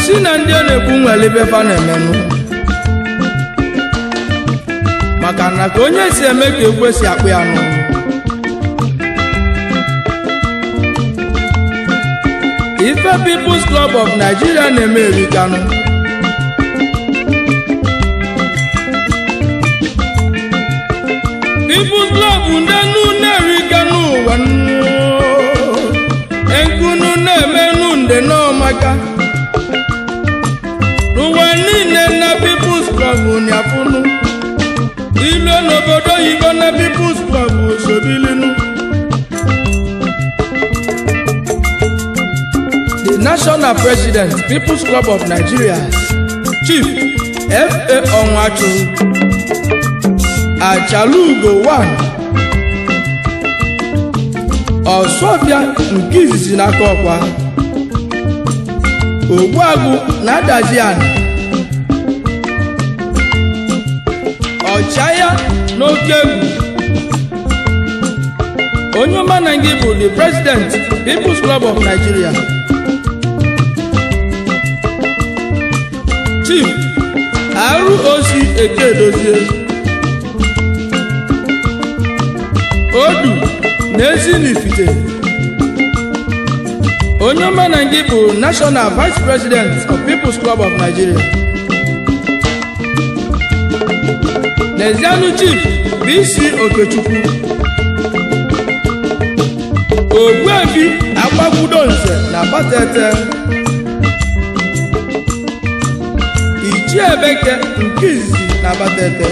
Si na ndị ọ na-ekwu nwere ibe fa na-emenụ, maka na ka onye si eme ka ekwe si akpụ ya nụ. Ife People's Club of Nigeria na-eme erikanụ. People's Club ndị nnu na-erika n'ụwa nnu, nkunu na-emenụ nde n'ọmaka n'ụwa niile na People's Club nyafunu ilu n'obodo oyibo na People's Club sobilinu. The National President, People's Club of Nigeria, Chief F.A. Onwachu, Achalugo 1, Ọsọfịa nke izizi n'aka ọkwa, Ogbuagụ na Adazi Ani, Ọchịagha n'oke egwu, onye ọma na gị bụ the President, People's Club of Nigeria. Chief R.O.C. Ekedozie, Odu na Ezinifite, onye ọma na gị bụ National Vice President of People's Club of Nigeria. N'ezianụ Chief B.C. Okechukwu, Ogbuefi Agbakwudonze na Batete, Ichiebeke nke izizi na Batete,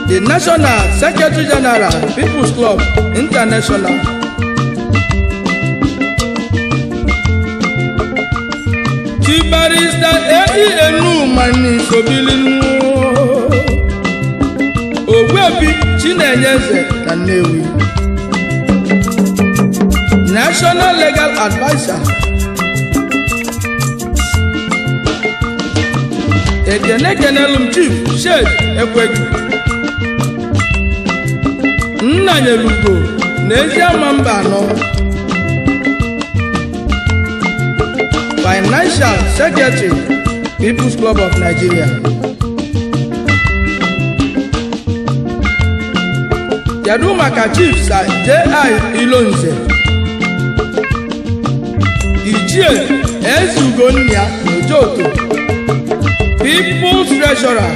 the National Secretary General, People's Club International. Chief Barrister A.E. Enumani Sobilinu, Ogbuefi Chinenye na Nnewi, National Legal Adviser. Ekene kenelum Chief Shed Ekwegi, Nnanyelugo na Eziama mba anọ, Financial Secretary, People's Club of Nigeria. Kedu maka Chief Sir J.I. Ilonze, Ichie Ezugonna Ojoto, People's Treasurer.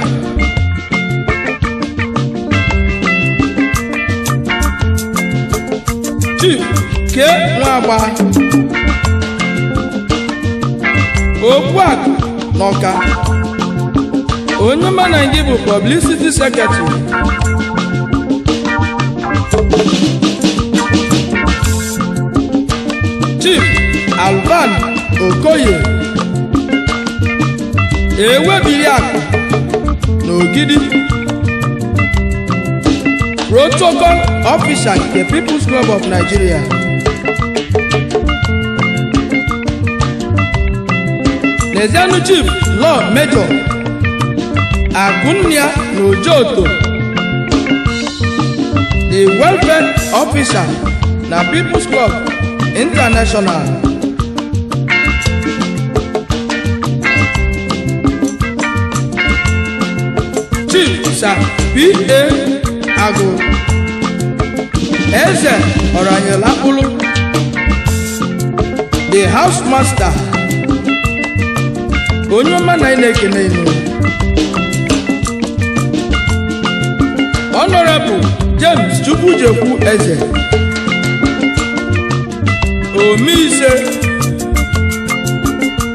Chief K. Nwagba, Ogbuakụ n'Ọka, onye mana gị bụ Publicity Secretary. Chief Alvan Okoye, Ewebiri Akụ na Ogidi, Protocol Officer nke People's Club of Nigeria. N'ezianụ Chief Law Major Akunnia na Ojoto, the Welfare Officer na People's Club International. Chief Sir P.A. Agụ, Eze Ọranyelakpụlụ, the House Master, onye ọma na anyị na-ekene inu. Honorable James Chukwujekwu Eze, Omise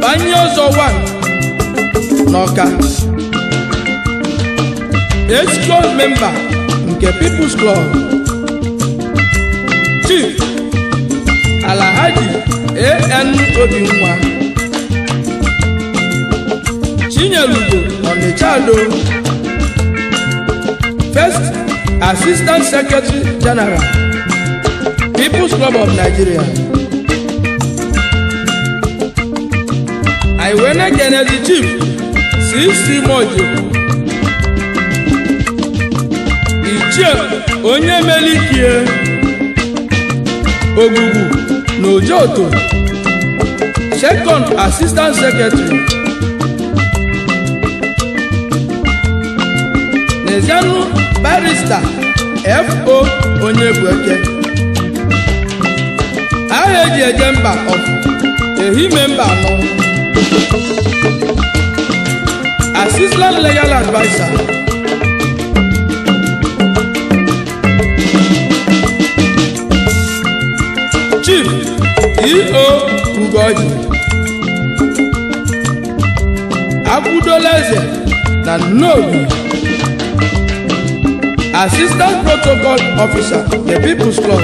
Banye ọzọ 1 n'Ọka, Exco member nke People's Club. Chief Alhaji A.N. Obinwa, Chinyelugo Onitsha Ado, First Assistant Secretary General, People's Club of Nigeria. Anyị wee na-ekenezi Chief C.C. Mojekwu, Ichie onye melikie Ogbugbu na Ojoto, Second Assistant Secretary. N'ezianụ Barrister F.O. Onyebueke, aha eji eje mba ọfụ ehime mba anọ, Assistant Legal Adviser. Chief E.O. Ugoji, Akwudola Eze na Nnobi, Assistant Protocol Officer, The People's Club.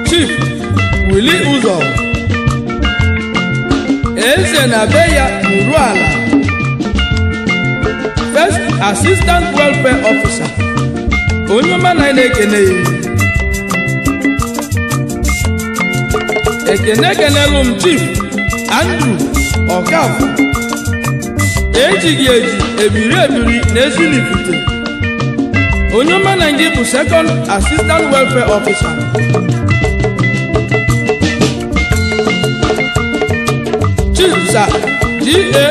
Chief Willie Ụzọ, Eze na be ya nuru ala, First Assistant Welfare Officer. Onye ọma na na-ekene ya. Ekene ekenelu m Chief Andrew Okafọ, ejighị eji ebiri ebiri na Ezinifite. Onye ọma na gị bụ Second Assistant Welfare Officer. Chief Sir G.A.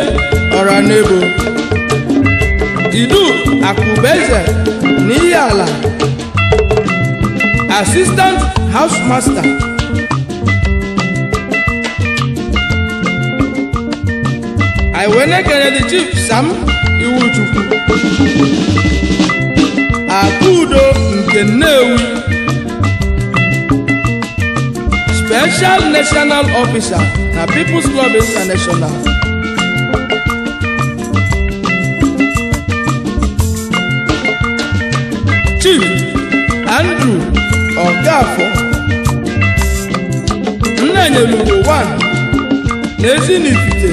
Oranebo, Idu Akubeze n'ihe ala, Assistant House Master. Anyị wee na-ekele the Chief Sam Iwuchukwu, Akudo nke Nnewi, Special National Officer na People's Club International. Chief Andrew Okafor, Nnanyelugo 1 na Ezinifite.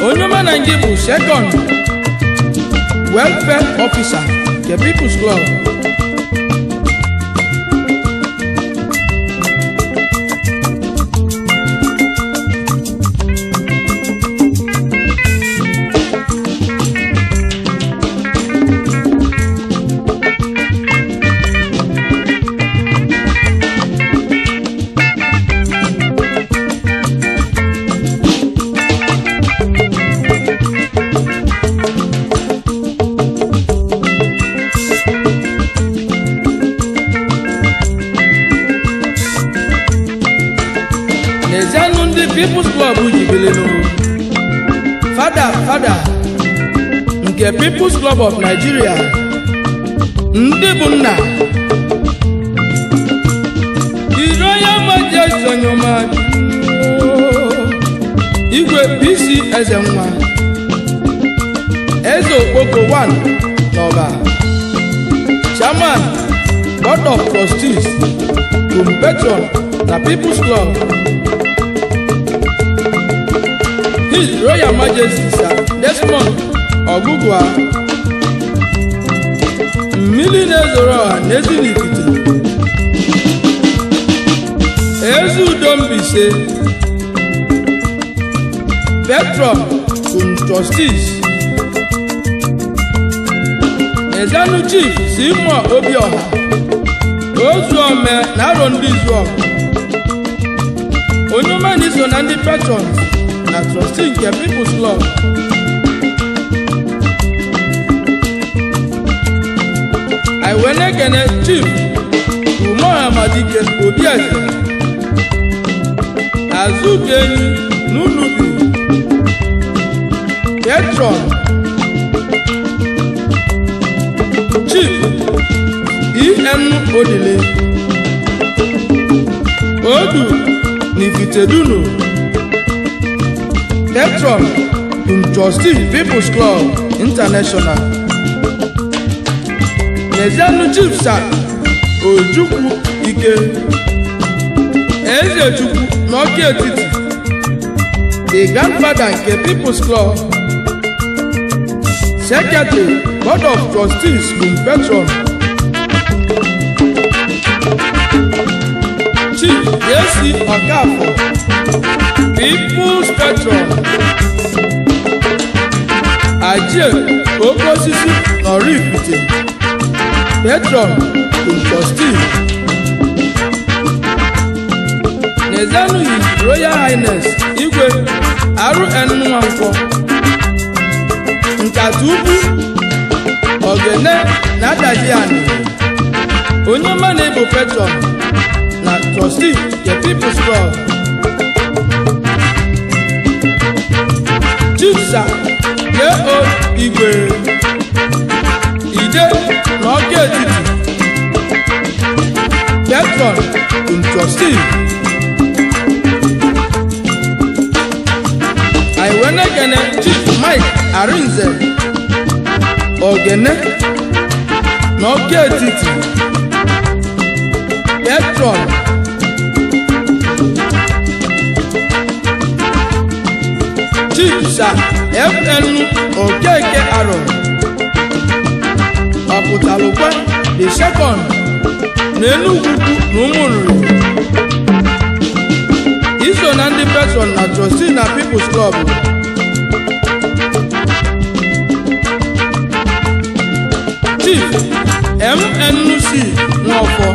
Onye ọma na gị bụ Second Welfare Officer nke People's Club. N'ezianụ ndị People's Club jibilinu Fada Fada nke People's Club of Nigeria, ndị bụ nna His Royal Majesty Onyema Igwe PC Ezenwa, Eze Okpoko 1 n'Ọba, Chairman Board of Trustees cum Patron na People's Club. His Royal Majesty Sir Desmond Ogugua, Mmiri na-ezoro ọha na Ezinifite, Eze Udo Mbaise, Patron cum Trustees. Ezanu Chief Simo Obioha, Ozuome na Aro ndị Izuọgụ. Onye ọma na iso na ndị patrons na trustee nke People's Club. Anyị wee na-ekene Chief Umohamadike Obieze, Azukenyi n'Unubi, Patron. Chief E.N. Odile, Odu Nifitedunu, Patron cum Trustee People's Club International. N'ezianụ Chief Sir Ojukwu Ike, Ezechukwu n'Ọka Etiti, the grandfather nke People's Club, Secretary Board of Trustees cum Patron. Chief J.C. Okafor, People's Patron. Aji Ichie Oke Osisi na Oraifite, Patron Trustee. N'ezenụ His Royal Highness Igwe R.N. Nwankwọ, Nkata Ukwu Ogene na Adajiani, onye ọma na-ebu patron na trustee nke People's Club. Chief Sir K.O. Igwe, Ide na Ọka Etiti, patron and trustee. Anyị wee na-ekene Chief Mike Arinze, Ogene na Ọka Etiti, patron. Chief Sir F.N. Okeke Aro, Ọpụtalụkwe the second na Enugu Ukwu na Ụmụnri, iso na ndị patron na trustee na People's Club. Chief MNC Nwofọ,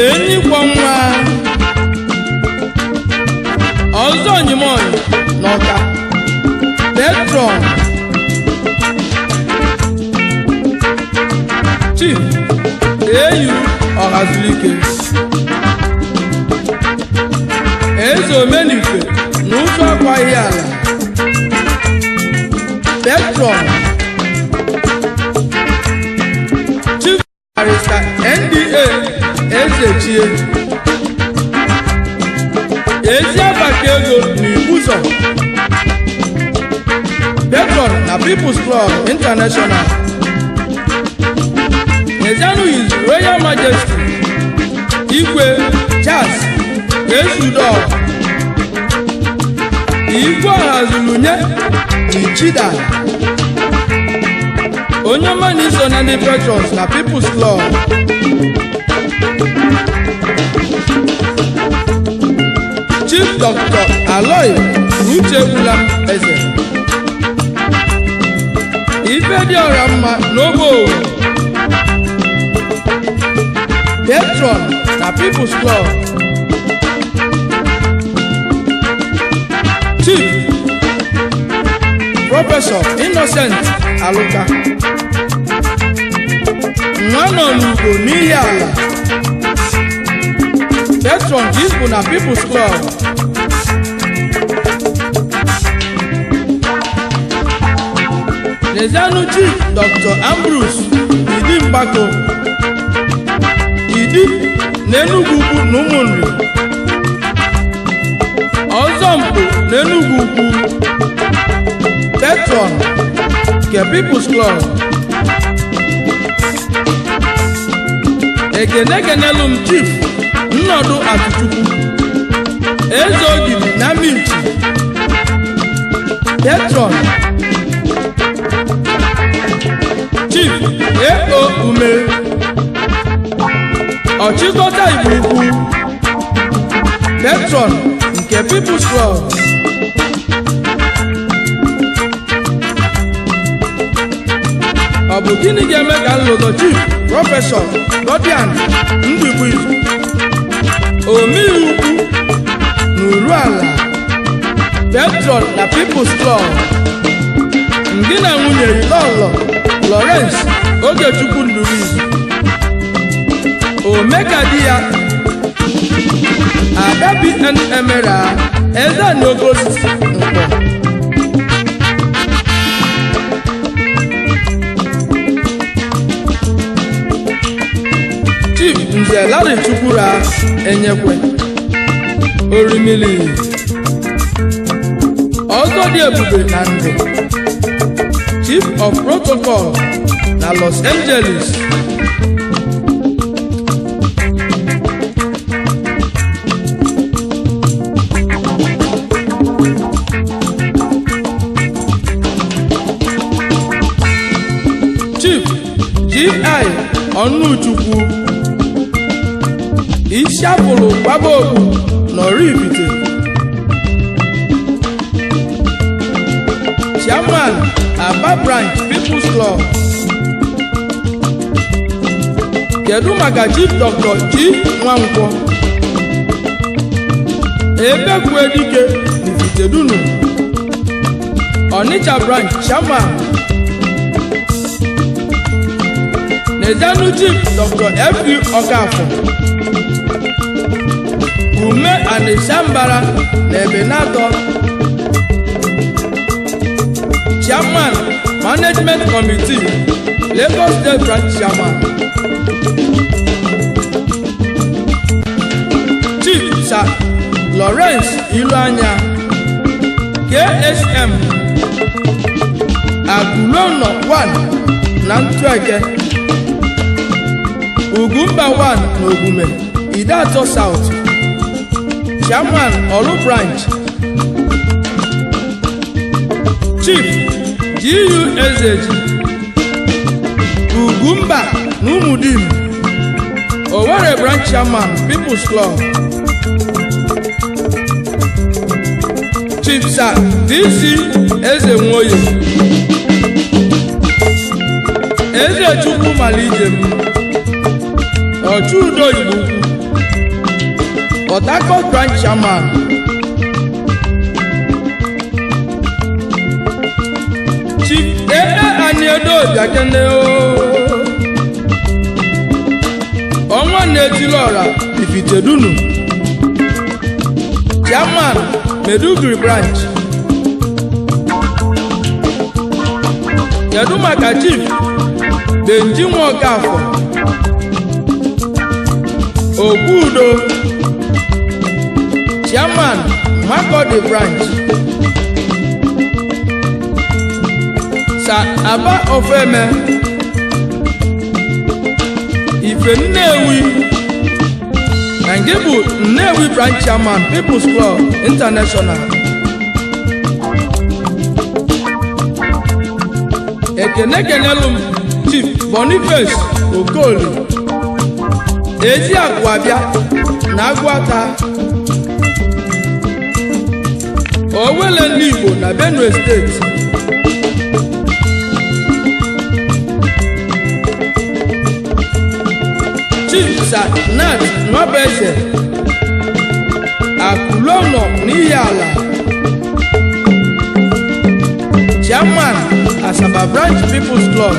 Enyikwa Nwa Ọzọ Nyimọnyị n'Ọka, patron. Chief AU Ọhazulike, Eze Omenife na Ụzọ Akwa Ihiala, patron. Chief Barrister NDA Ezechie, Ezi Abaka Ego na Ibuzo, patron na People's Club International. Ezianu His Royal Majesty Igwe Charles Ezudo, Igwe Ọhazulunye Ichida, onye ọma na iso na ndị patrons na People's Club. Chief Dr. Aloy Uchegbula Eze, Ife dị ọra mma n'oge owu, patron na People's Club. Chief Prọfesọ Innocent Aluka, nwa nọ n'ugo n'ihi ala, patron Isbu na People's Club. N'ezianụ Chief Dr. Ambrose Idi Mgbako, Idi na Enugu Ukwu na Ụmụnri, Ọzọ Mpụ na Enugu Ukwu, patron nke People's Club. Ekene kenelu m Chief Nnọdụ Atụchukwu, Eze Ogidi na Minchi, patron. Chief A.O. Ume, Ọchịkọta Igbo Ukwu, patron nke People's Club. Ọ bụ gịnị ga-eme ka nlụdọ Chief Prọfesọ Godian Ndubuizu, Omeiwu Ukwu na Uruala, patron na People's Club. Ngị na nwunye Lọlọ Lawrence Ogechukwu Ndubuizu, Omeka di ya Ada BN Emera, Eze n'Ogosi Nkpọ. Chief Nze Larry Chukwura Enyekwe, Orimili, Ọzọ dị ebube na ndụ, Chief of Protocol na Los Angeles. Chief G.I. Ọnụchukwu, Isiapụlụ Kwaba Okpu n'Oraifite, Chairman Aba Branch People's Club. Kedu maka Chief Dr. G. Nwankwọ, Ebekwedike Ifitedunu, Onitsha Branch Chairman. Nezanu Chief Dr. F.U. Okafor, Ume Anisambara na Ebenator, Chairman Management Committee, Lagos State Branch Chairman. Chief Sir Lawrence Iluanya, KSM, Akulono 1 na Ntueke, Ugwumba 1 na Ogume, Idato South, Chairman Olu Branch. Chief G.U. Ezeji, Ugwumba na Umudim, Owerri Branch Chairman, People's Club. Chief Sir D.C. Eze Nwoye, Eze Chukwu Malijem, Ọchụudo Igbo Ukwu, Port Harcourt Branch Chairman. Chief A.A. Aniedo Biakene o, Ọnwa na-etili ọra Ifitedunu, Chairman Maiduguri Branch. Kedu maka Chief Benji Nwokafọ, Okwudo, Chairman Makurdi Branch. Sir Aba Ofeme, Ife Nnewi, na nke bụ Nnewi Branch Chairman, People's Club International. Ekene kenelu m Chief Boniface Okoli, Ezi Agwabịa na Agwata, Owele ndị Igbo na Benue Steeti. Chief Sir Nat Nwabeze, Akụlụnọ n'ihi ala, Chairman Asaba Branch People's Club.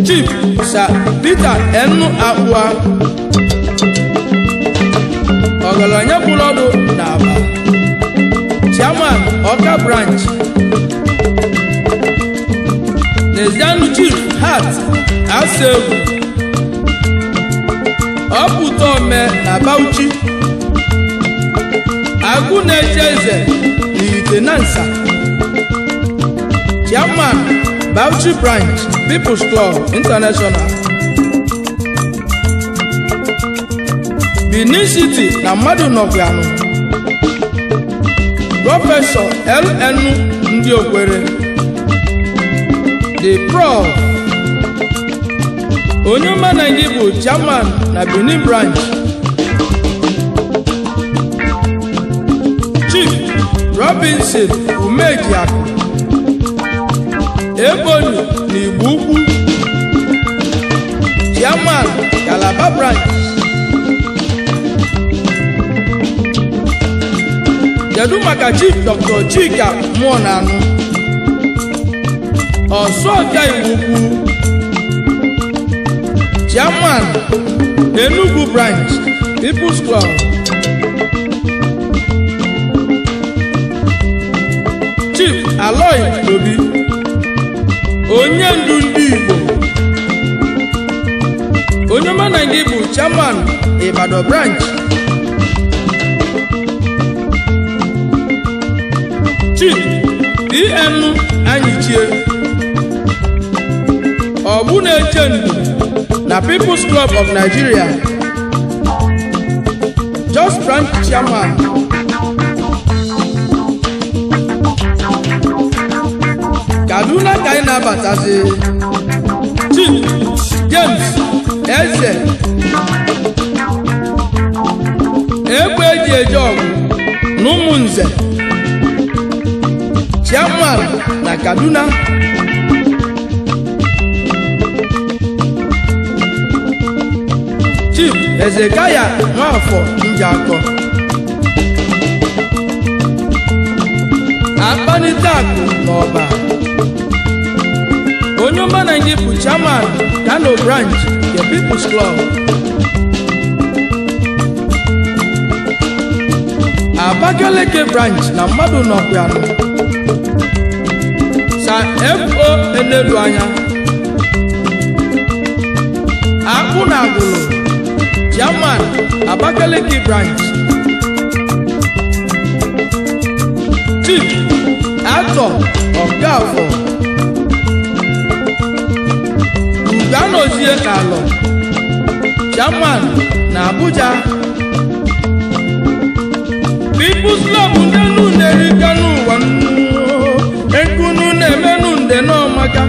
Chief Sir Peter Enu Akwa, Ọgaranya Bụlọdụ na Aba, Chairman Ọka Branch. Nezianụ Chief Hart Asegwu, Ọpụta Ome na Bauchi, Agụ na-eche eze n'Itenansa, Chairman Bauchi Branch People's Club International. Benin City na mmadụ nọkwanụ Prọfesọ L.N. Ndị Okwere, The Prof, onye ọma na gị bụ Chairman na Benin Branch. Chief Robinson Umejiakụ, Ebonyi na Igbo Ukwu, Chairman Calabar Branch. Kedu maka Chief Dr. Chika Mmụọnanụ, Ọsụọfịa Igbo Ukwu, Chairman Enugu Branch People's Club. Chief Aloy Obi, onye ndu ndị Igbo, onye ọma na gị bụ Chairman Ibadan Branch. Chief D.N. Anyichie, Ọgbụ na-eche ndụ na People's Club of Nigeria, Jos Branch Chairman. Kaduna ka anyị na-abatazi. Chief James Eze, Egbe eji eje ọgụ. Obinze, Chairman na Kaduna. Chief Ezekiah Nwafọ Njakọ, Akpanite Akụ n'Ọba, onye ọma na gị bụ Chairman Kano Branch nke People's Club. Abakaliki Branch na mmadụ nọkwanụ. Sir F.O. Enelu anya, Akpụ na Agụlụ, Chairman Abakaliki Branch. Chief Atọ Ọkafọ, Uganozie Alọ, Chairman na Abuja. People's Club ndenu na-erika n'ụwa nkunu na-emenu nde n'ọmaka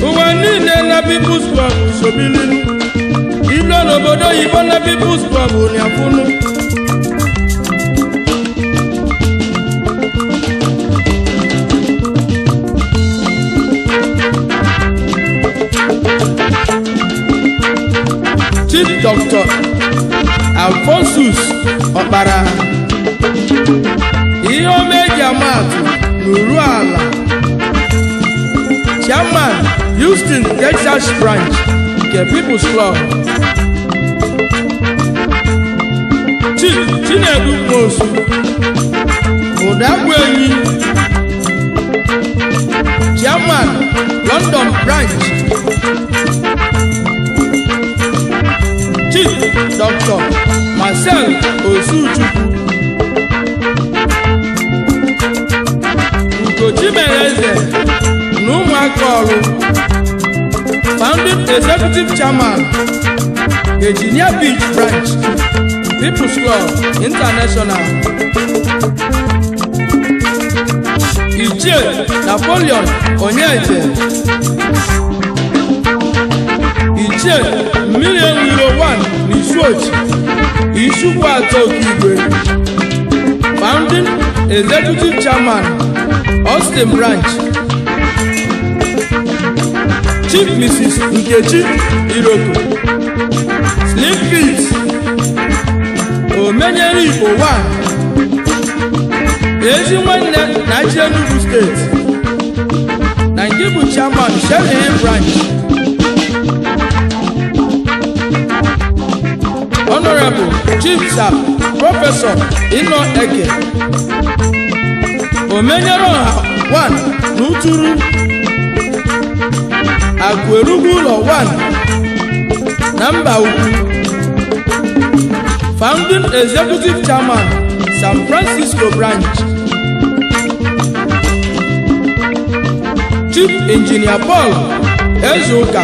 ụwa niile na People's Club sobilinu ilu n'obodo oyibo na People's Club nyafunu. Chief Dr. Alphonsus Ọkpara, ihe ọma eji ama atụ n'uru ala, Chairman Houston Texas Branch nke People's Club. Chief Chinedu Nwosu, Ụdagbu Enyi, Chairman London Branch. Chief Dr. Marcel Osuchukwu, Ugochimereze na ụmụaka ọrụ, Founding Executive Chairman Virginia Beach Branch People's Club International. Ichie Napoleon Onyeje, Ichie Mmiri Enwiro 1 n'Isuochi, Isukwu Atọ Okigwe, Founding Executive Chairman Austin Branch. Chief Mrs. Nkechi Iroko, Slim Fit, Omenyere Igbo 1, ezi nwanne na chi Enugu Steeti, na nke bụ Chairman Sherry Hill Branch. Honorable Chief Sir Prọfesọ Ino Eke, Omenyere Ọha 1 na Uturu, Akụ Ụlọ 1 na Mba Ukwu, Founding Executive Chairman San Francisco Branch. Chief Engineer Paul Ezeụka,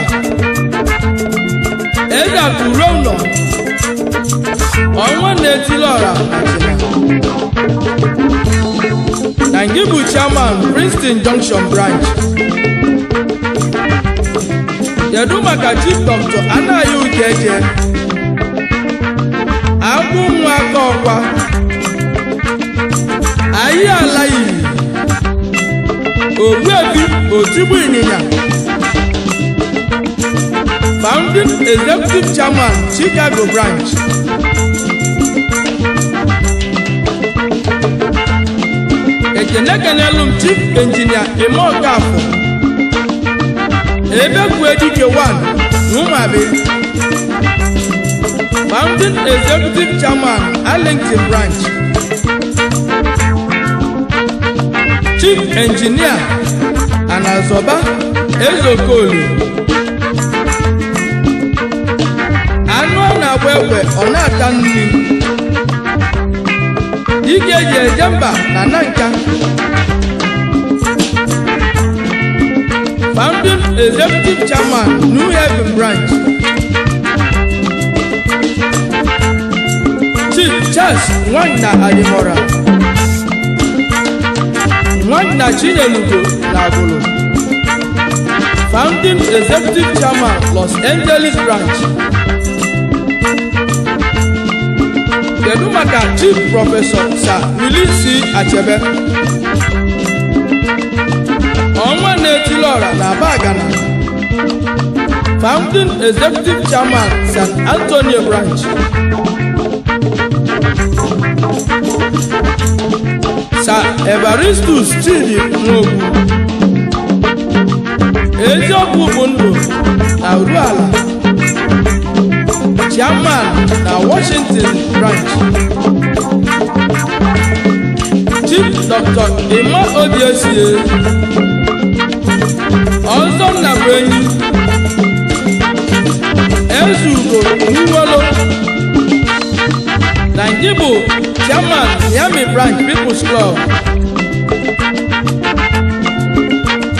Eze Akụrụ Ụlọ, Ọnwa na-etili ọra na nke bụ Chairman Princeton Junction Branch. Kedu maka Chief Dr. Anaghị Ukeje, Agwụ nwa aka ọkwa anyị ala ili, Ogbuefi Otigbu Ịnyịnya, Founding Executive Chairman Chicago Branch. Ekene kenelu m Chief Engineer Eme Okafọ, Ebekwe Dike 1 na Ụmụabi, Founding Executive Chairman Arlington Branch. Chief Engineer Anazoba Ezokolu, anụ ọ na-agba egbe ọ na-ata nri, dike eji eje mba na Nanka, Founding Executive Chairman New Haven Branch. Chief Charles Nwanna Adimora, Nwanna Chinyelugo na Agụlụ, Founding Executive Chairman Los Angeles Branch. Kedu maka Chief Prọfesọ Sir Willie C. Achebe, ọnwa na-etili ọra na Abagana, Founding Executive Chairman, San Antonio Branch. Sir Evaristus Chidi Nwogwu, eziokwu bụ ndụ na Uruala, Chairman na Washington Branch. Chief Dr. Emma Obiesie, ọzọ Nnabụenyi, Ezugo Nwuwolo, na nke bụ Chairman, Miami Branch People's Club.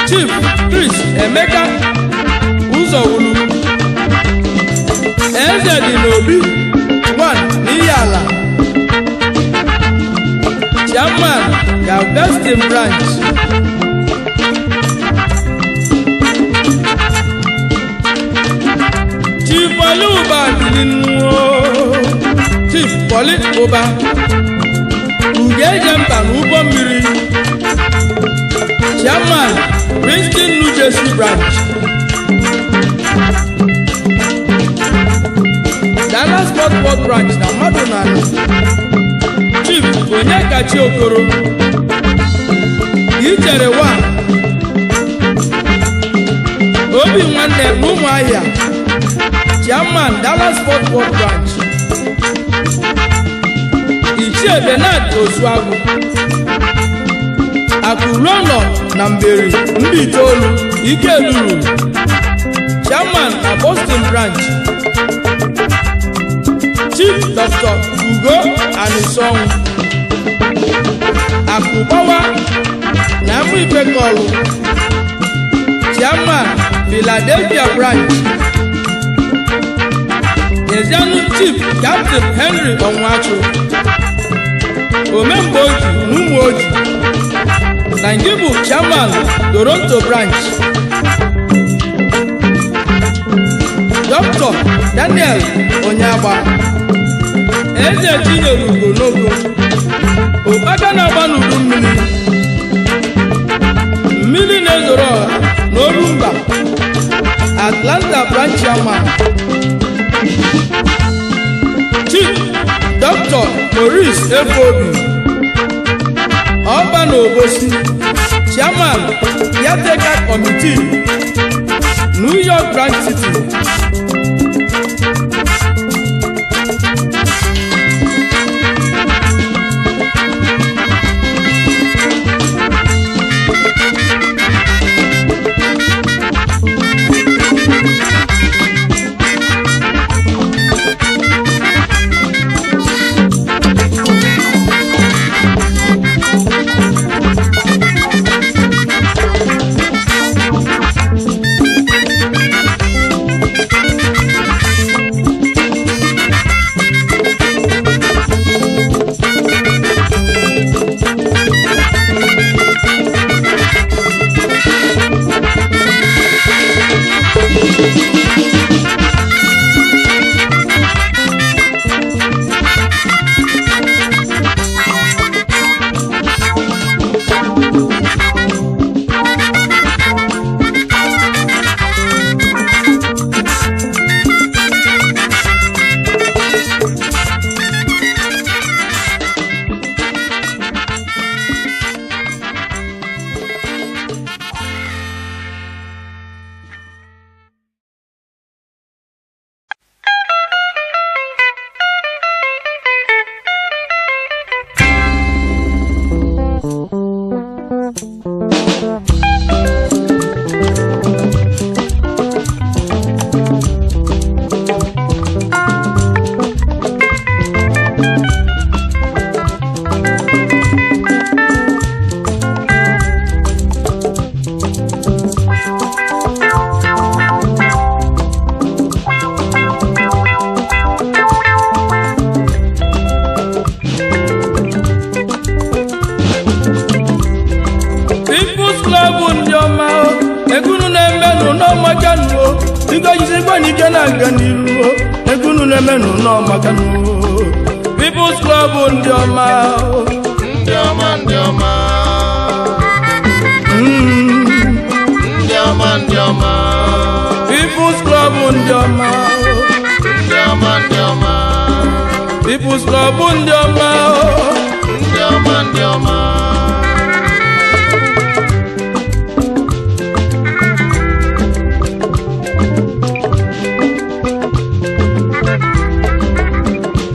Chief Chris Emeka Ụzọwulu, Eze dị n'Obi 1 n'Ihiala, Chairman, Galveston Branch. Chief Oluba Bilinuo, Chief Poli Ụba, Ugeje Mba na ụgbọ mmiri, Chairman, Princeton, New Jersey Branch. Dallas Fort Worth Branch na mmadụ na anọ. Chief Onyekachi Okoro, Ichere wa Obi Nwanne na Ụmụahịa, Chairman, Dallas Fort Worth Branch. Ichie Bernard Osuagwu, Akụruonọ na Mberi Mbaitolu Ikeluru, Chairman na Boston Branch. Chief Dr. Ugo Anisonwu, Akụgbawa na Amụifekọlụ, Chairman, Philadelphia Branch. Ezianụ Chief Captain Henry Onwachu, Omemgbe Oji na Ụmụ Oji, na nke bụ Chairman, Toronto Branch. Dr. Daniel Onyeagba, Eze Chinyelugo n'Ogo, ụkpaka na-agba n'udu mmiri, mmiri na-ezoro ọha n'Orumba, Atlanta Branch Chairman. Chief Dr. Maurice Efobi, Ọba na Obosi, Chairman, Caretaker Committee, New York Branch City. People's Club ndị ọma o, egunu na-emenụ n'ọmakanụ o, biko jisikwa n'ike na-aga n'iru o, egunu na-emenụ n'ọmakanụ o. People's People's Club ndị ọma. Ndị ọma, ndị ọma. Ndị ọma, ndị ọma. People's Club ndị ọma. Ndị ọma, ndị ọma. People's Club ndị ọma. Ndị ọma, ndị ọma.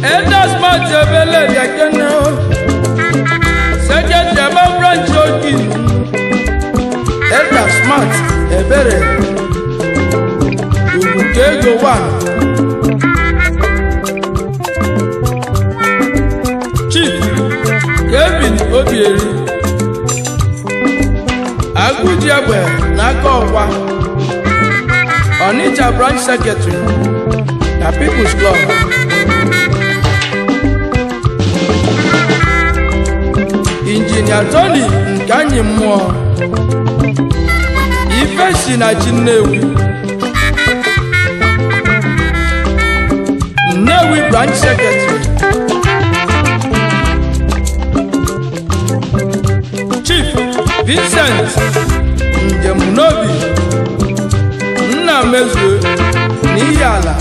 Elders Smart Ebele Biakene, Secretary Aba Branch Oki. Elder Smart Ebere Ugwuka Ego 1. Chief Kevin Obieri Agụji Egbe n'aka ọkwa, Onitsha Branch Secretary na People's Club. Injinia Tony Nkanyi Mmụọ Ife si na chi Nnewi, Nnewi Branch Secretary. Chief Vincent Njem N'obi Nna Mezue n'ihi ala,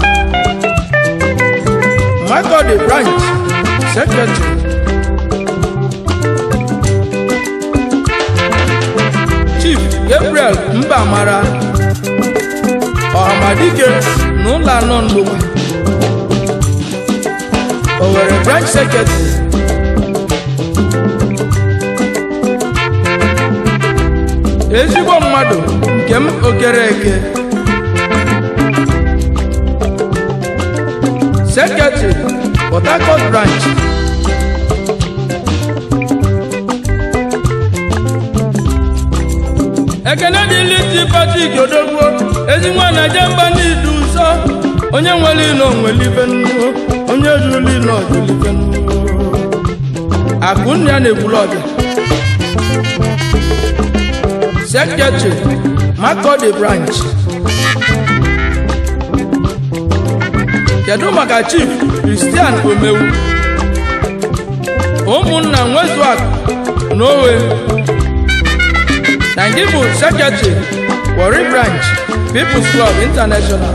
Makurdi Branch Secretary. Chief Gabriel Mbamara Ọhamadike na ụlọ anọ ndụgba, Owerri Branch Secretary. Ezigbo mmadụ nke m Okereke, Secretary, Port Harcourt Branch. Ekene dịlị ti Patrick Odogwu, ezi nwa na jemba n'idu nsọ. Onye nwere ilo nwere ife nnu, onye jụrụ ilo jụrụ ife nnu. Akụnna ya na-ekwulu ọbịa, Secretary, Makurdi Branch. Kedu maka Chief Christian Omewu, ụmụnna Nwezuak na Owe na nke bụ Secretary, Warri Branch, People's Club International.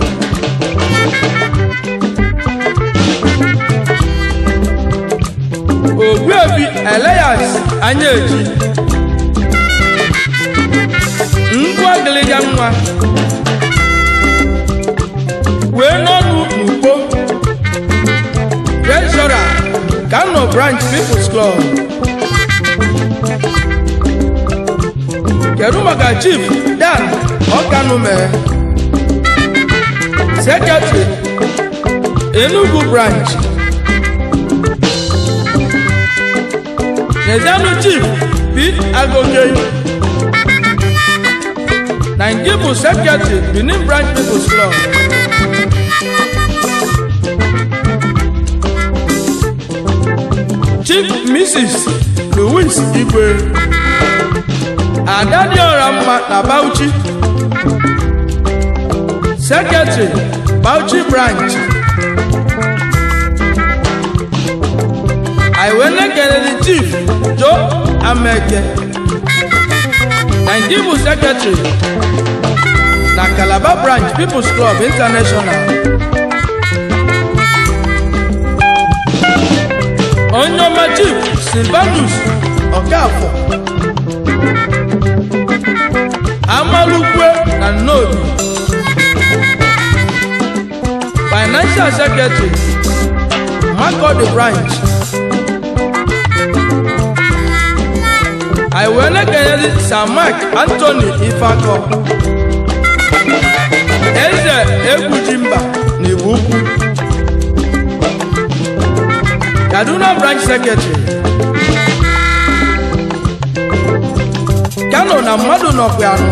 Ogbuebi Elias Anyaeji Ngwa Gịlịga nwa wee n'ọnụ n'Ukpo, Treasurer, Kano Branch, People's Club. Kedu maka Chief Dan Ọkanume, Secretary, Enugu Branch? N'ezianụ Chief P Agoge na nke bụ Secretary, Benin Branch, People's Club. Chief Mrs. Louis Igwe, Adadiora mma na Bauchi, Secretary, Bauchi Branch. Anyị wee na-ekele Chief Joe Ameke na nke bụ Secretary na Calabar Branch, People's Club International. Onye ọma, Chief Silvanus Okafor Amalukwe na Nnobi, Financial Secretary, Makurdi Branch. Anyị wee na-ekenyezi Sir Mark Anthony Ifeakọ, Eze Egwujimba na Igbo Ukwu, Kaduna Branch Secretary. Kano na mmadụ nọkwa anụ.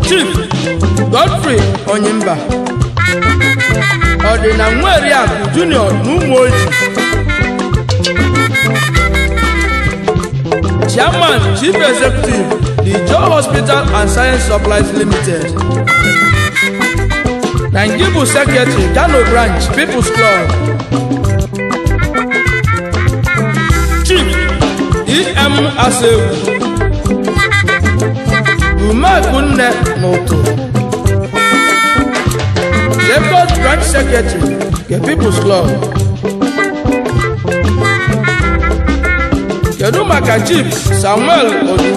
Chief Godfrey Onyimba Ọdịna Nweriakụ Junior na Ụmụoji, Chairman, Chief Executive, The Joe Hospital and Science Supplies Limited, na nke bụ Secretary, Kano Branch, People's Club. M Asegwu Umeakunne n'ụtụ, Lagos Branch Secretary nke People's Club. Kedu maka Chief Samuel Odu,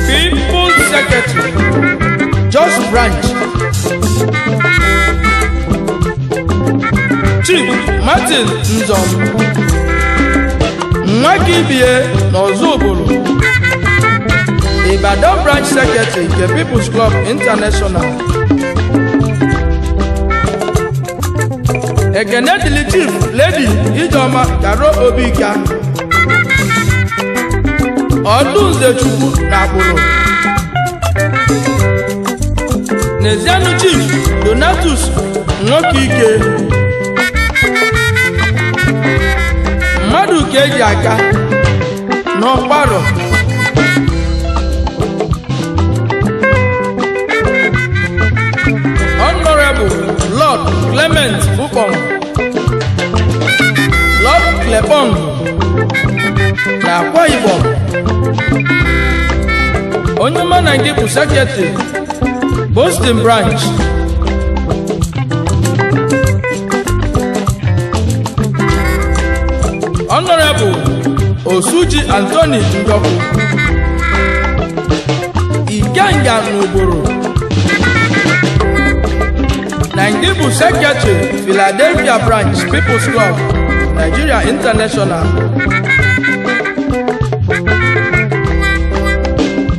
People's Secretary, Jos Branch? Chief Martin Nzom Nwakibie n'Ọzụbụlụ, Ibadan Branch Secretary nke People's Club International. Ekene dịrị Chief Lady Ijeọma Karo Obika Ọdụnze Chukwu na agbụrụ. N'ezianụ Chief Donatus Nwokeike mmadụ ka eji aka n'ọkparọ. Honorable Lord Clement Ukpong, Lord Clepong na Akwa Ibom, onye ọma, na gị bụ Secretary, Boston Branch. Honorable Osuji Anthony Njọkụ Ikenga n'Uburu, na nke bụ Secretary, Philadelphia Branch, People's Club Nigeria International.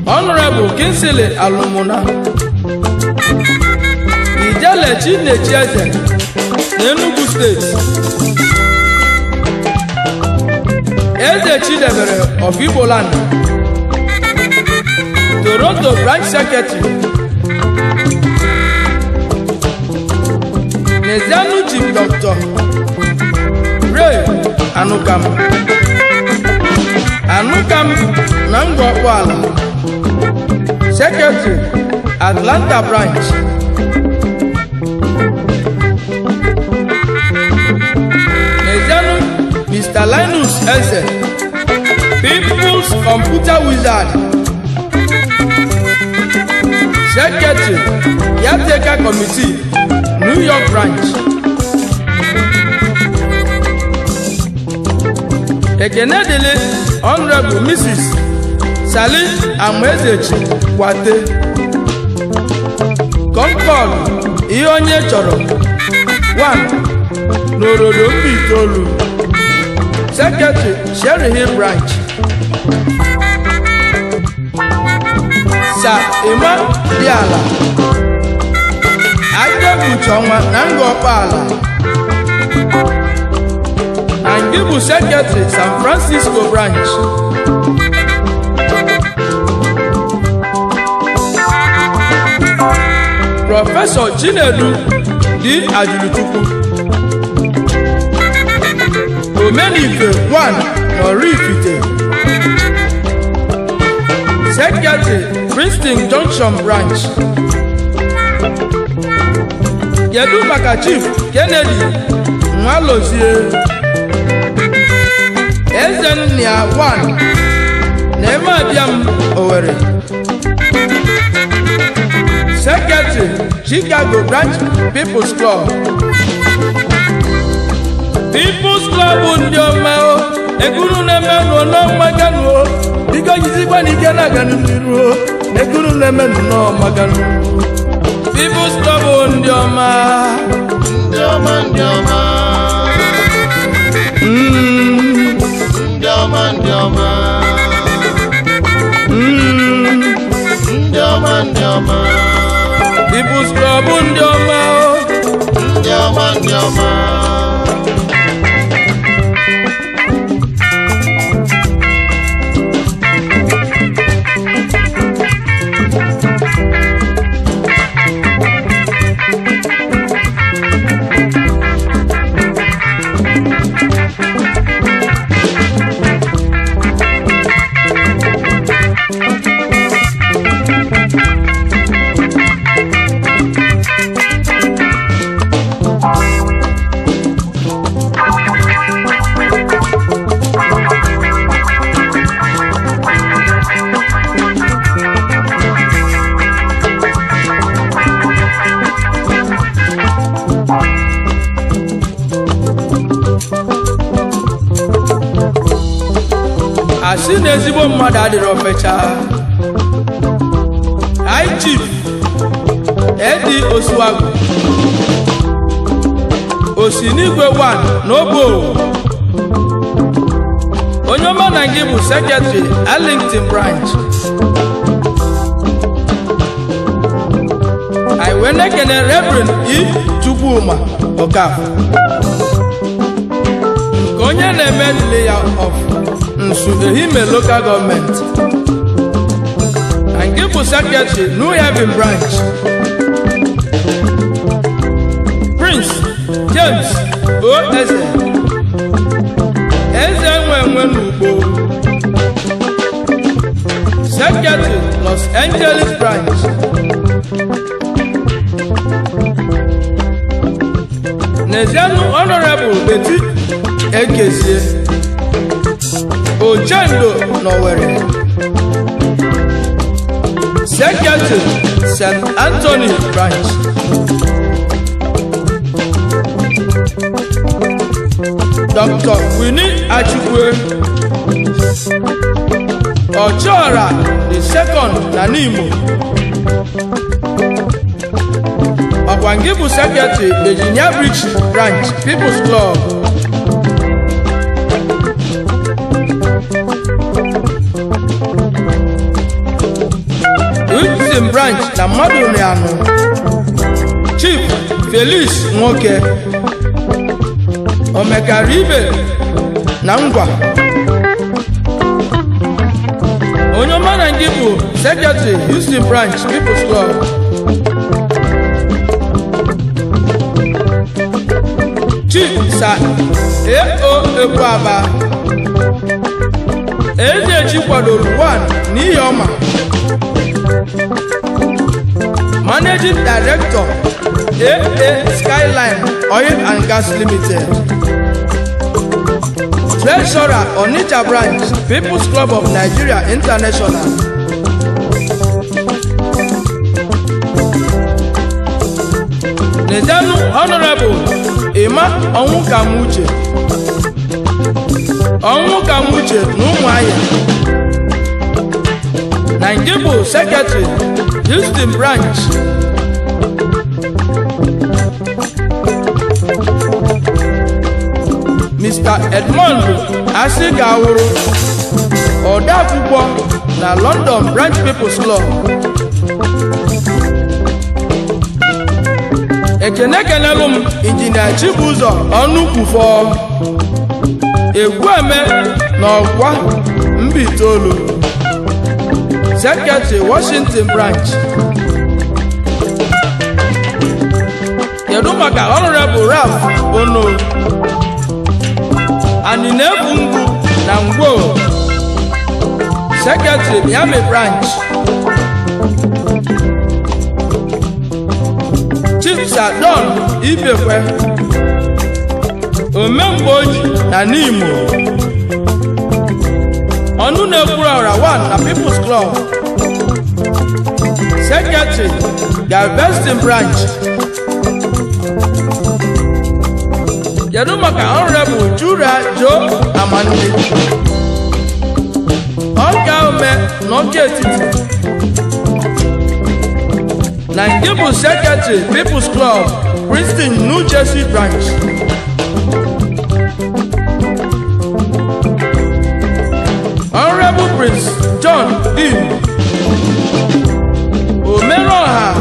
Honorable Kingsley Alumuna Ijele Chinechieze n'Enugu Steeti, Eze Chidebere of Igboland, Toronto Branch Secretary. N'ezianụ Chief Dr. Ray Anukam Anukam na Ngọ Ọkpọala, Secretary, Atlanta Branch. N'ezianụ Mr. Linus Eze, People's Computer Wizard, Secretary, Caretaker Committee, New York Branch. Ekene dịrị Honorable Mrs. Sali Amaezechi Kwate Concord, ihe onye chọrọ 1 n'Orodo Mbaitolu, Secretary, Sherry Hill Branch. Sir Emma Diala Aka ọnwa na Ngọ Ọkpala, na nke bụ Secretary, San Francisco Branch. Prọfesọ Chinedu D. Ajuluchukwu Omenife 1 n'Oraifite, Secretary, Princeton Junction Branch. Kedu maka Chief Kennedy Nwalozie Ezennia 1 na Emeabiam Owerri, Secretary, Chicago Branch, People's Club? People's Club ndị ọma o, eguru na-emenụ n'ọmaganụ o, biko jizikwa n'ike na-aga n'iru o, eguru na-emenụ n'ọmaganụ. People's Club ndị ọma. Ndị ọma, ndị ọma. Ndị ọma, ndị ọma. Ndị ọma, ndị ọma. People's Club ndị ọma o. Ndị ọma, ndị ọma. Si na ezigbo mmadụ adịrọ fecha. High Chief Edi Osuagwu, Osinigwe 1 n'Obo, onye ọma na gị bụ Secretary Arlington Branch. Anyị wee na-ekene Reverend E. Chukwuma Okafor, nke onye na-eme dịle ya of Nsu Ehime Local Government, na nke bụ Secretary New Haven Branch. Prince James O. Eze, Eze nwe nwe n'ugbo, Secretary Los Angeles Branch. N'ezianụ Honorable Betty Ekezie, Ochendo n'Owerri, Secretary St. Anthony Branch. Dr. Winnie Achukwe, Ọchịọra the second na Nimo, ọkwa nke bụ Secretary Virginia Beach Branch People's Club. Houston Branch na mmadụ na anọ. Chief Felix Nwoke, Omekara ibe na ngwa, onye ọma na nke bụ Secretary Houston Branch People's Club. Chief Sir A.O. Ekwaba, Ezechi kwadoro 1 n'ihi ọma, Managing Director AA Skyline Oil and Gas Limited, Treasurer Onitsha Branch People's Club of Nigeria International. N'ezianụ Honorable Emma Ọnwụkamuche, Ọnwụkamuche na Ụmụahịa, na nke bụ Secretary Houston Branch. Mr. Edmond Asigawuru, odeakwụkwọ na London Branch People's Club. Ekene kenelụ m Injinia Chibụzọ Ọnụkwufọ, Egwueme na Ọkwa Mbaitolu, Secretary Washington Branch. Kedu maka Honorable Ralph Ono, Anịna-ebu ngwu na Ngwo, Secretary Miami Branch. Chief Sir Don Ibekwe, Omemgbe Oji na Nimo, ọnụ na-ekwuru ọra 1 na People's Club, Secretary Galveston Branch. Kedu maka Honorable Jura Joe Amandi, Ọka Ome na Ọka Etiti, na nke bụ Secretary People's Club Princeton New Jersey Branch. Honorable Prince John Dim, Omereọha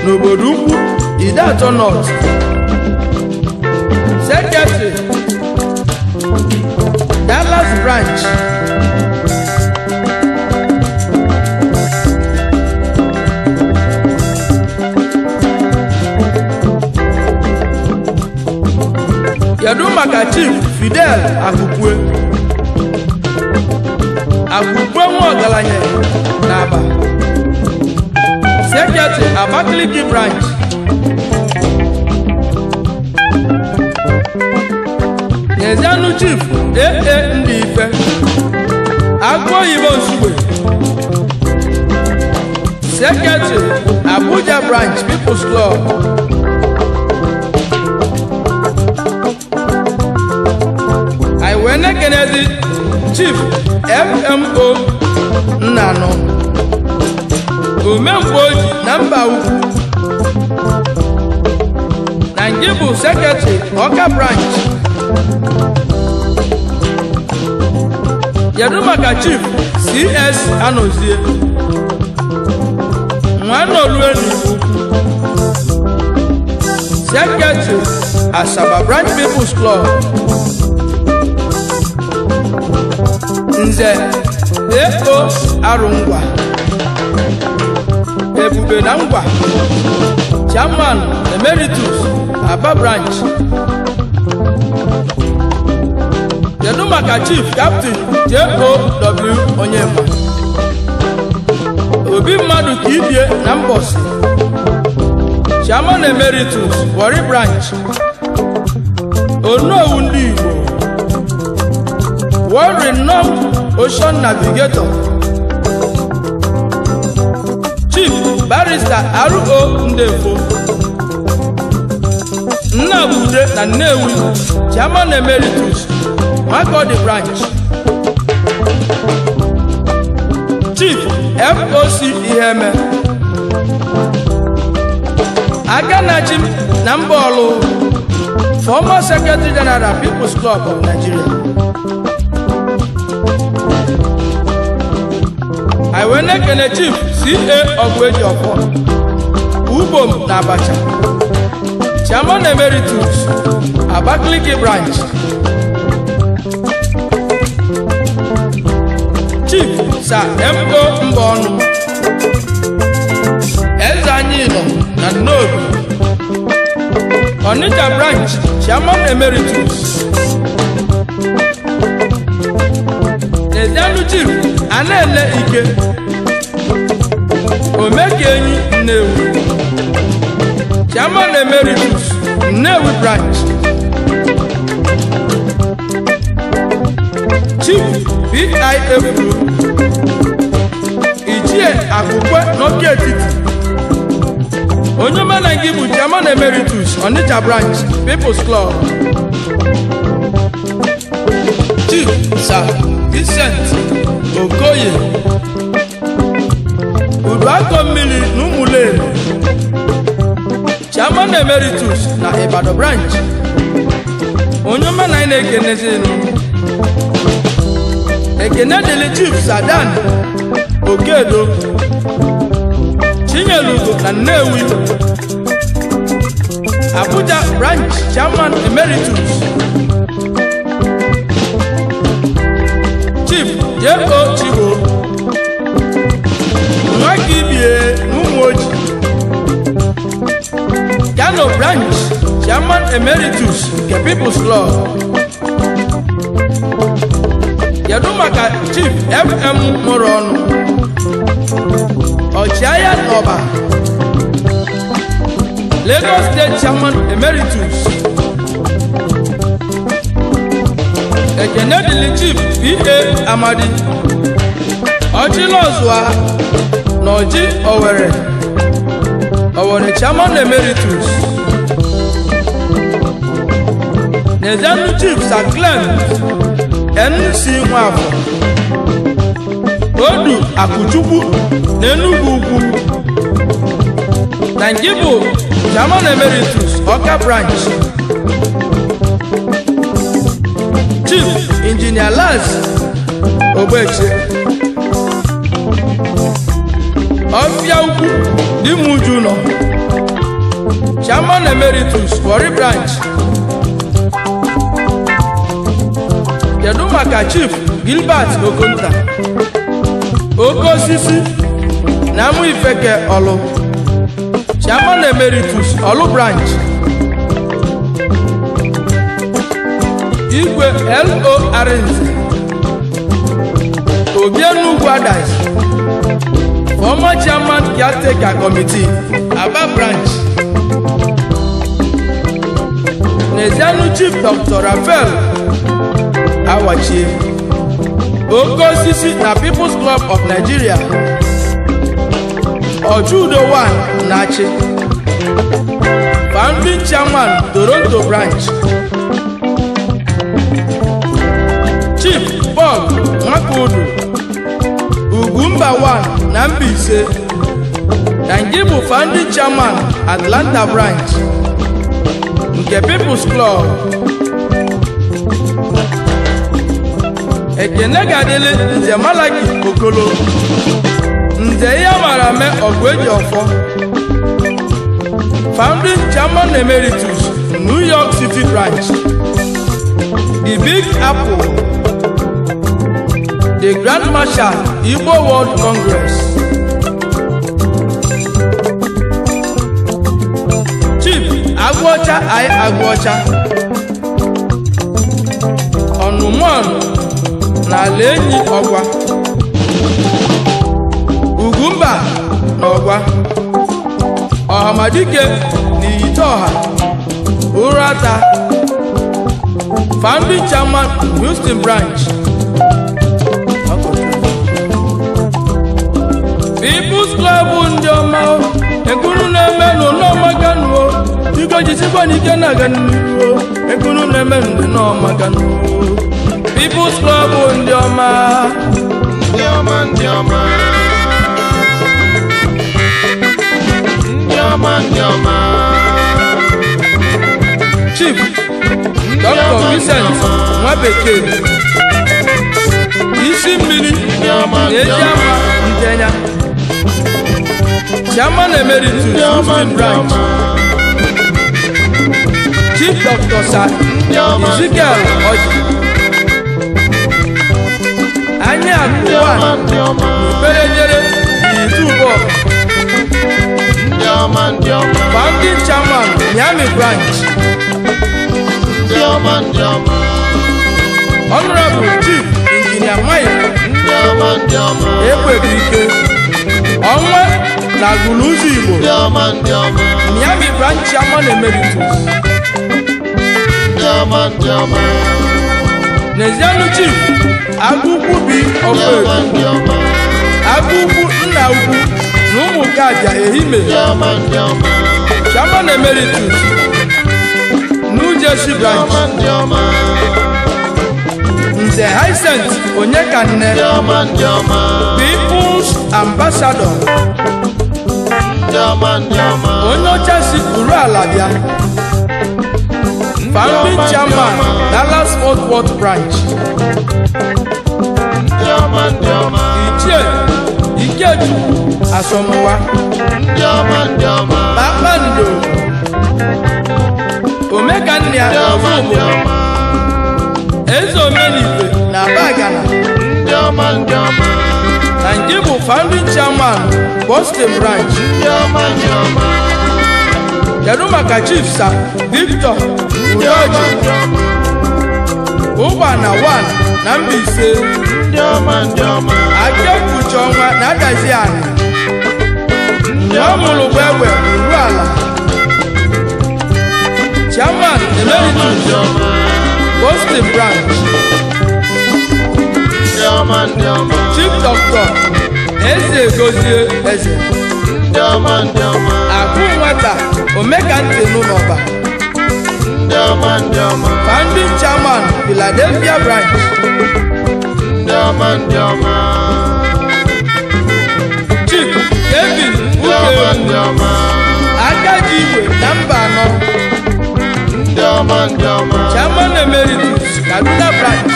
n'obodo ukwu Idatọ North, Secretary Dallas Branch. Kedu maka Chief Fidel Akukwe, Akukwe nwa ọgaranya na Aba, Secretary Abakaliki Branch. N'ezianụ Chief AA Ndị Ife, Agụ Oyibo Nsugbe, Secretary Abuja Branch People's Club. Anyị wee na-ekenezi Chief FMO Nnanọ, Omemgbe Oji na mba ukwu, na nke bụ Secretary Ọka Branch. Kedu maka Chief CS Anozie Nwanoluenu ukwu, Secretary Asaba Branch People's Club? Nze Eko Arụngwa Ebube na Ngwa, Chairman Emeritus, Aba Branch. Kedu maka Chief Captain J.O.W. Onyema Obi mmadụ ka ibie na Mbosi, Chairman Emeritus, Warri Branch? Onowu ndị Igbo, World Renowned Ocean Navigator, Chief Barrister R.O. Ndefo Nnabude na Nnewi, Chairman Emeritus, Makurdi Branch. Chief F.O.C. Iheme Aganachi na Mbaolu, former Secretary General, People's Club of Nigeria. Anyị wee na-ekene Chief C.A. Ọgụejiọfọ Ubom na Abacha, Chairman Emeritus, Abakaliki Branch. Chief Sir M.O. Mbọnụ, Eze anyị nọ na Nnobi, Onitsha Branch Chairman Emeritus. Ezianụ Chief Anele Ike Omekenyi Nnewi, Chairman Emeritus, Nnewi Branch. Chief P.I. Efuru Ichie Akwụkwe n'Oke Etiti, onye omenala bụ Chairman Emeritus, Onitsha Branch People's Club. Chief Sir Vincent Okoye Uduako mmiri na Ụmụleri, Chairman Emeritus na Ibadan Branch, onye omenala anyị na-ekenezinu. Ekene dịrị Chief Sadan Okedo Chinyelugo na Nnewi, Abuja Branch Chairman Emeritus. Chief J.O. Chigbo Nwaka Ibie n'Ụmụoji, Kano Branch Chairman Emeritus nke People's Club. Kedu maka Chief FM mụrụ ọnụ, Ọchịagha n'Ọba, Lagos State Chairman Emeritus? Ekene dịrị Chief P.A. Amadi Ọchịlọzụa na Ọjị Owere Owere, Chairman Emeritus. N'ezianụ Chief Sir Clem N.C. Nwafọ Odu Akụchukwu na Enugu Ukwu, na nke bụ Chairman Emeritus, Ọka Branch. Chief Engineer Laz Ogbeche Ọfịa Ukwu Dimuju nọ, Chairman Emeritus, Warri Branch. Kedu maka Chief Gilbert Okonta Oke Osisi na Amụ Ifeke Ọlụ, Chairman Emeritus, Ọlụ Branch? Igwe L.O. Arinze Obi Enugwu Adais, former Chairman, Caretaker Committee, Aba Branch. N'ezianụ Chief Dr. Raphael Awachie Oke Osisi na People's Club of Nigeria, Ọjụudo 1 na-achị, founding chairman, Toronto Branch. Chief Paul Chukwudu Ugwumba 1 na Mbaise, na nke bụ founding chairman Atlanta branch nke People's Club. Ekene ga-adịlị Nze Malaki Okolo, Nze ihe mara mee ọgụ eji ọfọ, founding chairman emeritus New York City branch, the Big Apple, the Grand Marshal Igbo World Congress. Chief Agụọcha I Agụọcha, Ọnụmọnụ na ala enyi ọgwa, Ugwumba na ọgwa, Ọhamadike na Iyiteọha Urata, founding chairman Houston branch. People's Club ndị ọma, ekuru na-eme n'ụlọmakanuo, biko jisikwa n'ike na-aga n'ihu, ekuru na-eme ndị n'ọmakanuo. People's Club ndị ọma, ndị ọma, ndị ọma, ndị ọma, ndị ọma. Chief Dr. Vincent Nwabekee, isi mmiri na eji ama Ntenya, Chairman Emeritus Houston branch. Chief Dr. Sir Ezekiel Oji, Anya Akụ 1 Perejere Itubo, founding chairman Miami branch. Honorable Chief Engineer Mike Ekwebuike, Ọnwa na Guluzu Igbo, Miami branch chairman emeritus. N'ezianụ Chief Agụukwu bi Ọkụ, Agụukwu nna ukwu na ụmụkaja Ehime, chairman emeritus New Jersey branch. Nze Hyacinth Onyekanne, People's Ambassador, onye ọcha si uru ala bịa, founding chairman Dallas Fort Worth branch. Ichie Ikechukwu Asọmụwa, Kpakpando Omekanna Ọfụmụ, Eze Omenife na Abagana, na nke bụ founding chairman Boston branch. Kedu maka Chief Sir Victor Udoji, Ụgbana 1 na Mbaise, Akekpuchi ọnwa na Adazi Ani, ọ mụrụ egbe uru ala, chairman emeritus Boston branch. Chief Doctor Eze Gozie Eze, Akụ nwata Omekantị n'ụlọba, founding chairman Philadelphia branch. Chief Kevin Ukewu, Akaji Igwe na mba anọ, chairman emeritus Kaduna branch.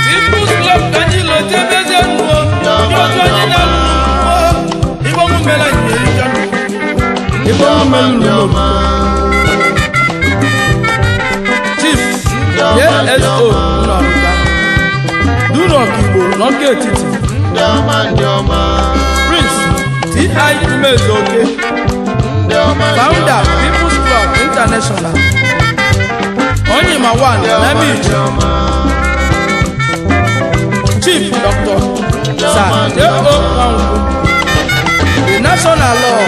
People's Club ka anyị lotebeze nnuo ndị otu anyị na-alụ mmụọ igbo mumela nyerika igbo mumela nnụnụ. Chief JSO Nnọrụka, Dunok Igbo n'Ọka Etiti, Prince T.I. Umezuoke, founder People's Club International, Onyema 1 Namiji. Chief Dr. Sir J.O. Nwankwo, the National Law,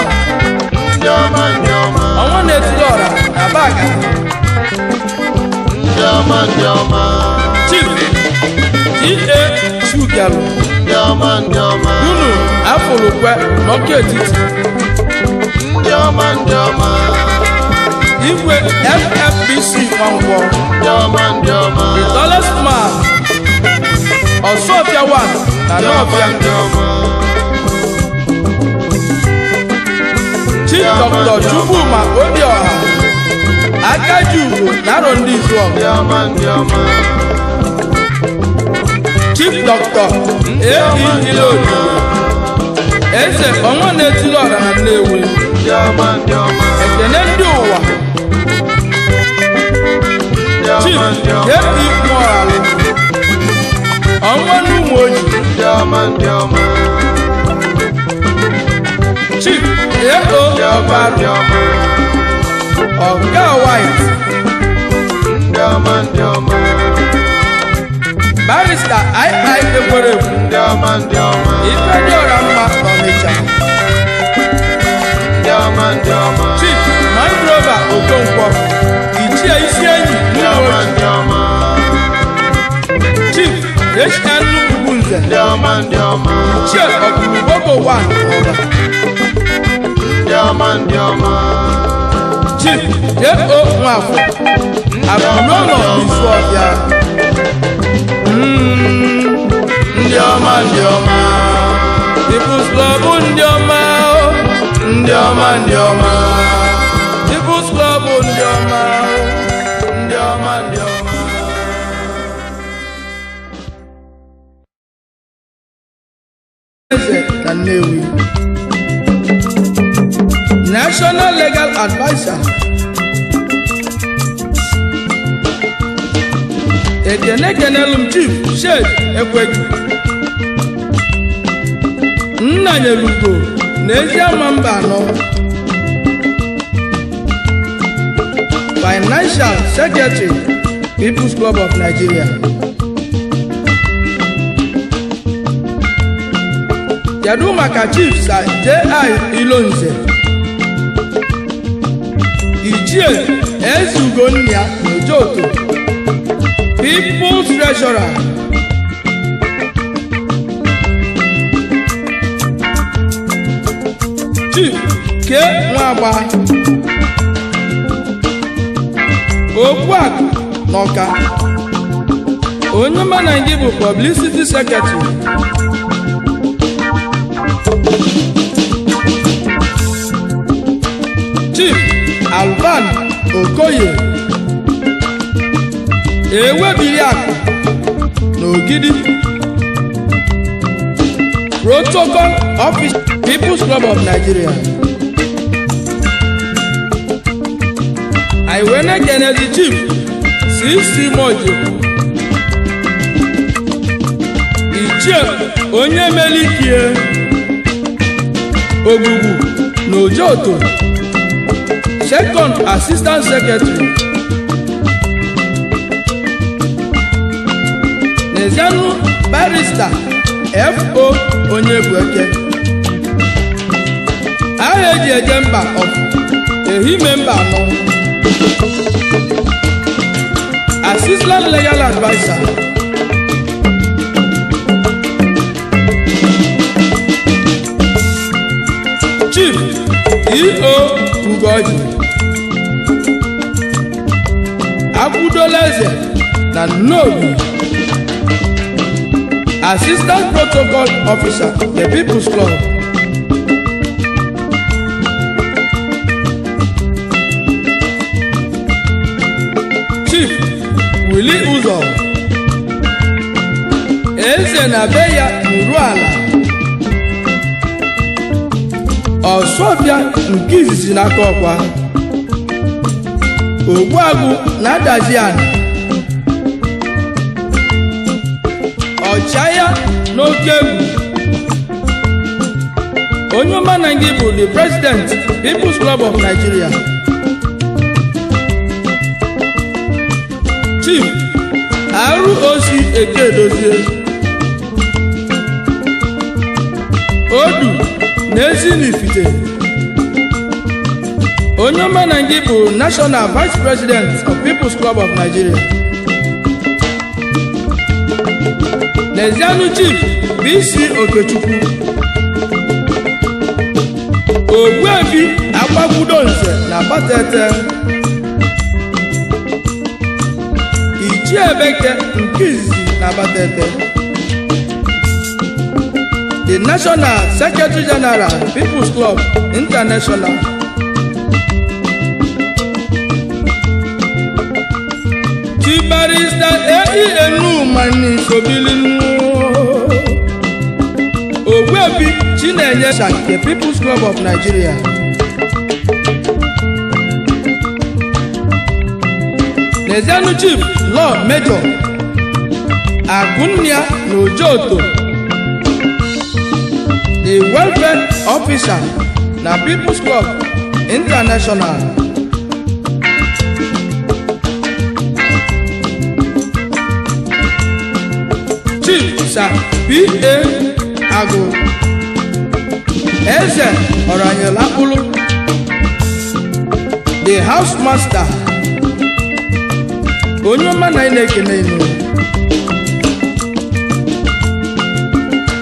Ọnwa na-etiri ọra na Baga. Chief T.A. Chukwuelu, Dunu Afọlukwe n'Ọka Etiti, Ndị ọma ndị ọma. Igwe FFBC Nwankwọ. Ndị ọma ndị ọma. The tallest man, Ọsụọfịa 1 na Ndị ọma Nọọfịa. ndị ọma. Chief Dr. Chukwuma Obioha, Akajiugo na Arọ Ndị Izuọgụ. Ndị ọma ndị ọma. Chief Dr. A.E. Ilodu, Eze ọnwa na-etiri ọra na Nnewi. Ndị ọma ndị ọma. Ekene ndị ụwa. Ndị Chief ọma ndị ọma. K.P. Nworalụ, ọnwa n'ụmụ oji. Ndị ọma ndị ọma. Chief A.O. Ndị ọma ndị Ọbarụ, ọma. Ọga White. Ndị ọma ndị ọma. Barrister I.I. Ekwerekwu, Ndị ọma ndị ọma. Ife dị ọra mma n'Ọnịcha. Ndị ọma ndị ọma. Chief Mandrova Okonkwo, Ichie Isi Enyi Ndị n'ụmụ ọma oji. ndị ọma. Chief H.N. Ugwunze, Ndị ọma ndị ọma. Ichie Ọkụrụgbogbo 1 Ọba. Ndị ọma ndị ọma. Chief J.O. Nwafọ, Akụnụlọ Isuọfịa. Ndị ọma ndị ọma. People's Club ndị ọma o. Ndị ọma ndị ọma. People's Club ndị ọma o. Ndị ọma ndị ọma. Eze na Nnewi. National Legal Adviser. Ekene kenelum Chief Shed Ekwegi. Nna nyelugo na Eziama mba anọ. Financial Secretary, People's Club of Nigeria. Kedu maka Chief Sir J.I. Ilonze? Ichie Ezugonna Ojoto, People's Treasurer. Chief K. Nwagba, Okpuakụ n'Ọka. Onye mana gị bụ Publicity Secretary. Chief Alvan Okoye, Ewebiri Akụ n'Ogidi, Protocol Office, People's Club of Nigeria. Anyị wee na-ekenezi Chief CC Mojo, Ichie onye melikie Ogbugbu na Ojoto, Second Assistant Secretary. N'ezianụ Barrister F.O. Onyebueke, aha eji eje mba of Ehime mba anọ, Assistant Legal Adviser. Chief E.O. Ugoji, Akwudola Eze na Nnobi, Assistant Protocol Officer, The People's Club. Chief Willie Ụzọ, Eze na be ya nuru ala, Ọsọbịa nke izizi n'aka ọkwa, Ogbuagụ na-adazi ana, ọchịagha n'oke egwu. Onye ọma na gị bụ the President, People's Club of Nigeria. Chief ROC Ekedozie, Odu na Ezinifite. Onye ọma na gị bụ National Vice President of People's Club of Nigeria. N'ezianụ Chief BC Okechukwu, Ogbuefi Agbagwudonze na Batete, Ichiebeke nke izizi na Batete, the National Secretary General, People's Club International. Chief Barrister A.E. Enumani Sobilinu, Ogbuefi Chinenye nke People's Club of Nigeria. N'ezianụ Chief Law Major Akunnia na Ojoto, the Welfare Officer na People's Club International. Chief Sir P.A. Agụ, Eze Ọranyelakpụlụ, the House Master, onye ọma na anyị na-ekene inu.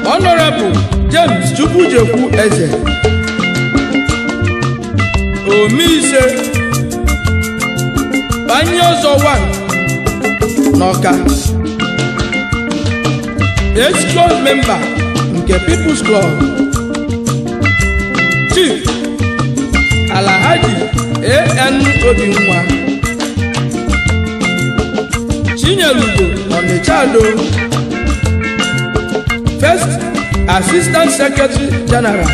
Honorable James Chukwujekwu Eze, Omise Banye Ọzọ 1 n'Ọka, Exco member nke People's Club. Chief Alhaji A.N. Obinwa Chinyelugo Onitsha-Ado, First Assistant Secretary General.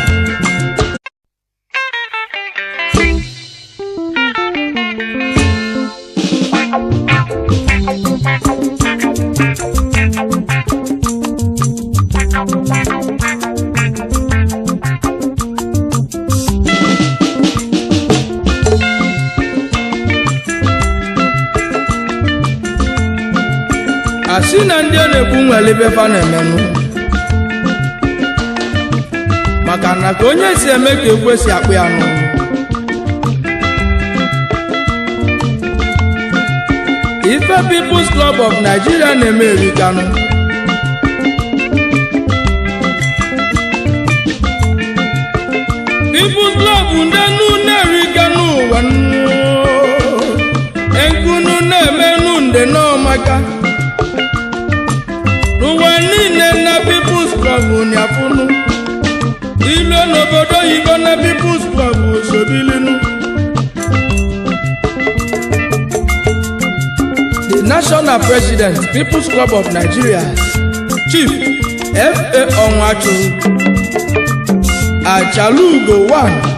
Asị na ndị ọ na-ekwu nwere ibe fa na-emenụ, maka na ka onye si eme ka ekwe si akpụ ya nụ. Ife People's Club of Nigeria na-eme erikanụ. People's Club ndị nnu na-erikanụ ụwa nnu enkunu na-emenụ nde n'ọmaka n'ụwa niile na People's Club nyafụnụ ilu n'obodo oyibo na People's Club sobilinu. The National President, People's Club of Nigeria, Chief F.A. Onwachu, Achalugo 1